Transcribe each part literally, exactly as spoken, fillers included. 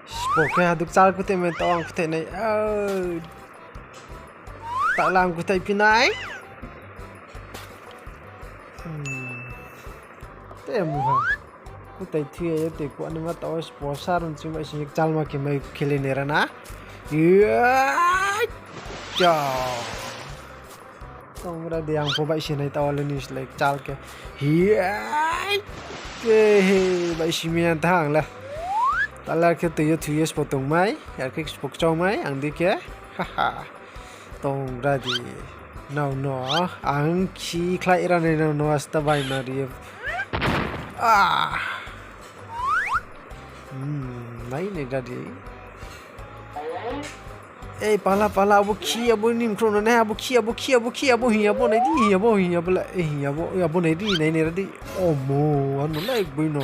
Spo khe haduk chal kuthai mai tao ang kuthai nai. Au. Takla ang kuthai phi nai. Hmm. Te mungha. Kuthai thui ya tei kuanaima tao spo sa rung ching bai sing kchalma khe mai khele nera na. Iya. Cha. Tongra di ang pho bai sinai tao le ni slai kchal khe. Hiya. Ke he bai simi ya thang le. Tala khe tui yo thui yo spo tong mai, yar khe spo kchau mai, ang di khe. Haha. Tongra di. Nao no, ang khi khlai ra nai nao no asta bai ma ri. Ah. Hmm, nai nai da di. Ei, pala, pala, abo khi, abo ni mkhrouh no nai, abo khi, abo khi, abo khi, abo hing, abo nai di, hing, abo hing, abo la, eh, hing, abo, eh, abo nai di, nai, nai ra di. Omo, ano lai boi no.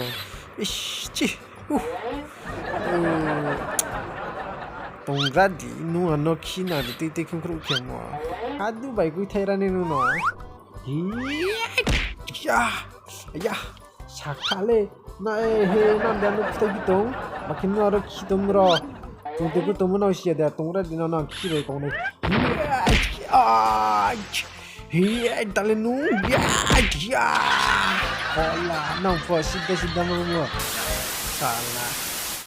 Ish, chi. Uh. Eh, tongra di, nung ano khi na di, tei, tei, khung khrouh khe mo. Adu bai gui thai ra ni nung no. Hi, ya, ya. Sakha le, na, eh, he, nang de ano kuthai bi tong, bakhe nung aro khi tong ro. Chung tei khe tongmo nang siya de, tongra di nang nang khi bai kong nai. Hi, dale nung, ya, ya. Hola, nang pho sida sida mo mo. Sala.